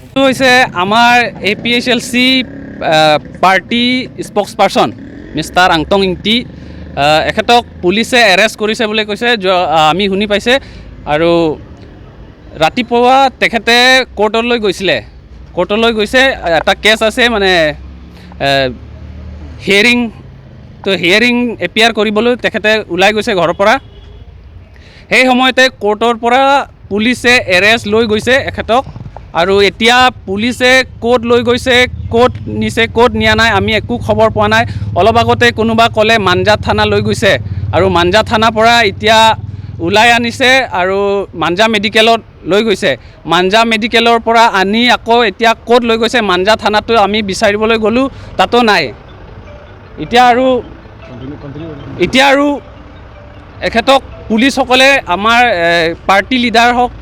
এইটো হৈছে আমাৰ APHLC party spokesperson mister Angtong Ingti. এখেতক পুলিচে এৰেষ্ট কৰিছে বুলি কৈছে, আমি শুনি পাইছে। আৰু ৰাতিপুৱা তেখেতে কোৰ্টলৈ গৈছিলে, কোৰ্টলৈ গৈছে, এটা কেছ আছে মানে হিয়েৰিং, তো হিয়েৰিং এপিয়াৰ কৰিবলৈ তেখেতে ওলাই গৈছে ঘৰৰ পৰা। সেই সময়তে কোৰ্টৰ পৰা পুলিচে এৰেষ্ট লৈ গৈছে এখেতক। আৰু এতিয়া পুলিচে ক'ত লৈ গৈছে, ক'ত নিছে, ক'ত নিয়া নাই আমি একো খবৰ পোৱা নাই। অলপ আগতে কোনোবা ক'লে মাঞ্জা থানা লৈ গৈছে, আৰু মাঞ্জা থানাৰ পৰা এতিয়া ওলাই আনিছে আৰু মাঞ্জা মেডিকেলত লৈ গৈছে। মাঞ্জা মেডিকেলৰ পৰা আনি আকৌ এতিয়া ক'ত লৈ গৈছে, মাঞ্জা থানাটো আমি বিচাৰিবলৈ গ'লোঁ, তাতো নাই। এতিয়া আৰু এখেতক পুলিচসকলে আমাৰ পাৰ্টি লিডাৰ হওক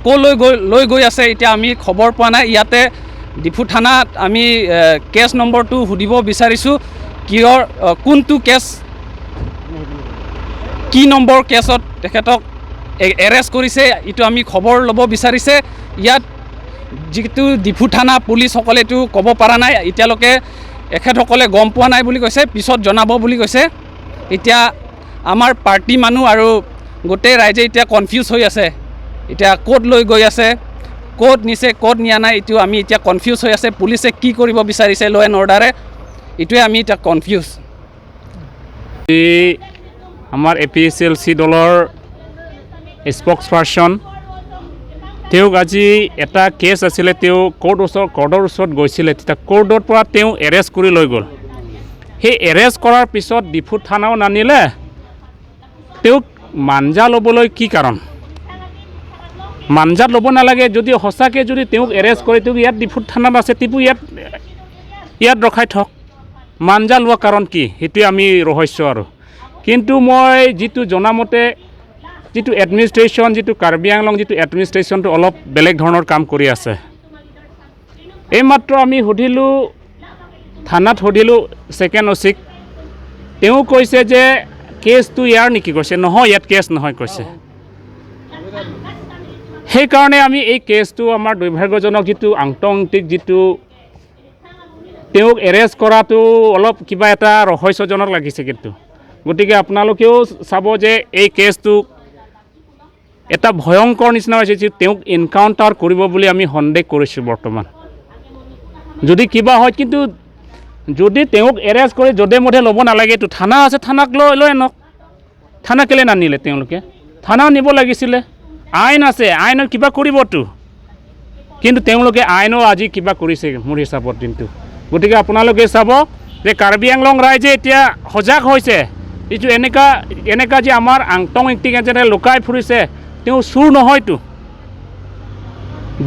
ক'লৈ গৈ লৈ গৈ আছে এতিয়া আমি খবৰ পোৱা নাই। ইয়াতে ডিফু থানাত আমি কেছ নম্বৰটো সুধিব বিচাৰিছোঁ, কিহৰ কোনটো কেছ, কি নম্বৰ কেছত তেখেতক এৰেষ্ট কৰিছে, এইটো আমি খবৰ ল'ব বিচাৰিছে। ইয়াত যিটো ডিফু থানা পুলিচসকলে এইটো ক'ব পৰা নাই এতিয়ালৈকে, এখেতসকলে গম পোৱা নাই বুলি কৈছে, পিছত জনাব বুলি কৈছে। এতিয়া আমাৰ পাৰ্টি মানুহ আৰু গোটেই ৰাইজে এতিয়া কনফিউজ হৈ আছে, এতিয়া ক'ত লৈ গৈ আছে, ক'ত নিছে, ক'ত নিয়া নাই, এইটো আমি এতিয়া কনফিউজ হৈ আছে। পুলিচে কি কৰিব বিচাৰিছে ল' এণ্ড অৰ্ডাৰে, এইটোৱে আমি এতিয়া কনফিউজ। আমাৰ APHLC দলৰ স্পক্স পাৰ্চন, তেওঁক আজি এটা কেছ আছিলে, তেওঁ কোৰ্টৰ ওচৰত গৈছিলে, তেতিয়া কোৰ্টৰ পৰা তেওঁ এৰেষ্ট কৰি লৈ গ'ল। সেই এৰেষ্ট কৰাৰ পিছত ডিফু থানাও নানিলে, তেওঁক মাঞ্জা ল'বলৈ কি কাৰণ? মাঞ্জাত ল'ব নালাগে। যদি সঁচাকৈ যদি তেওঁক এৰেষ্ট কৰে, তেওঁক ইয়াত ডিফু থানাত আছে, টিপু ইয়াত ৰখাই থওক। মাঞ্জা লোৱা কাৰণ কি, সেইটোৱে আমি ৰহস্য আৰু। কিন্তু মই যিটো জনামতে, যিটো এডমিনিষ্ট্ৰেশ্যন, যিটো কাৰ্বি আংলং যিটো এডমিনিষ্ট্ৰেশ্যনটো অলপ বেলেগ ধৰণৰ কাম কৰি আছে। এইমাত্ৰ আমি সুধিলোঁ, থানাত সুধিলোঁ ছেকেণ্ড অচিক, তেওঁ কৈছে যে কেছটো ইয়াৰ নেকি, কৈছে নহয় ইয়াত কেছ নহয় কৈছে। সেইকাৰণে আমি এই কেছটো আমাৰ দুৰ্ভাগ্যজনক যিটো আংটং ইংতিক যিটো তেওঁক এৰেষ্ট কৰাটো অলপ কিবা এটা ৰহস্যজনক লাগিছে কিন্তু। গতিকে আপোনালোকেও চাব যে এই কেছটো এটা ভয়ংকৰ নিচিনা হৈছে, যে তেওঁক এনকাউণ্টাৰ কৰিব বুলি আমি সন্দেহ কৰিছোঁ বৰ্তমান। যদি কিবা হয়, কিন্তু যদি তেওঁক এৰেষ্ট কৰি য'তে মধে ল'ব নালাগে, এইটো থানা আছে, থানাক লৈ লৈ আনক। থানা কেলৈ নানিলে তেওঁলোকে? থানা নিব লাগিছিলে, আইন আছে, আইনৰ কিবা কৰিবতো। কিন্তু তেওঁলোকে আইনো আজি কিবা কৰিছে মোৰ হিচাপত কিন্তু। গতিকে আপোনালোকে চাব যে কাৰ্বি আংলং ৰাইজে এতিয়া সজাগ হৈছে। এইটো এনেকুৱা এনেকুৱা যে আমাৰ আংটং ইংতিক যেনে লুকাই ফুৰিছে, তেওঁ চোৰ নহয়তো।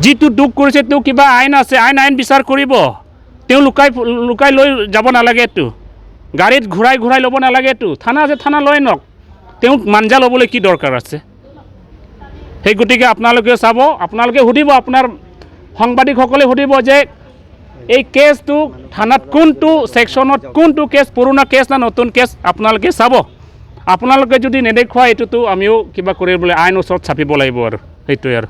যিটো দুখ কৰিছে তেওঁ কিবা আইন আছে, আইন আইন বিচাৰ কৰিব। তেওঁ লুকাই লুকাই লৈ যাব নালাগেতো, গাড়ীত ঘূৰাই ঘূৰাই ল'ব নালাগেতো। থানা আছে, থানা লৈ নক, তেওঁক মাঞ্জা ল'বলৈ কি দৰকাৰ আছে? সেই গতিকে আপোনালোকে চাব, আপোনালোকে সুধিব, আপোনাৰ সাংবাদিকসকলে সুধিব যে এই কেছটো থানাত কোনটো ছেকশ্যনত কোনটো কেছ, পুৰণা কেছ না নতুন কেছ, আপোনালোকে চাব। আপোনালোকে যদি নেদেখুৱাই এইটোতো আমিও কিবা কৰিবলৈ আইন ওচৰত চাপিব লাগিব আৰু সেইটোৱে আৰু।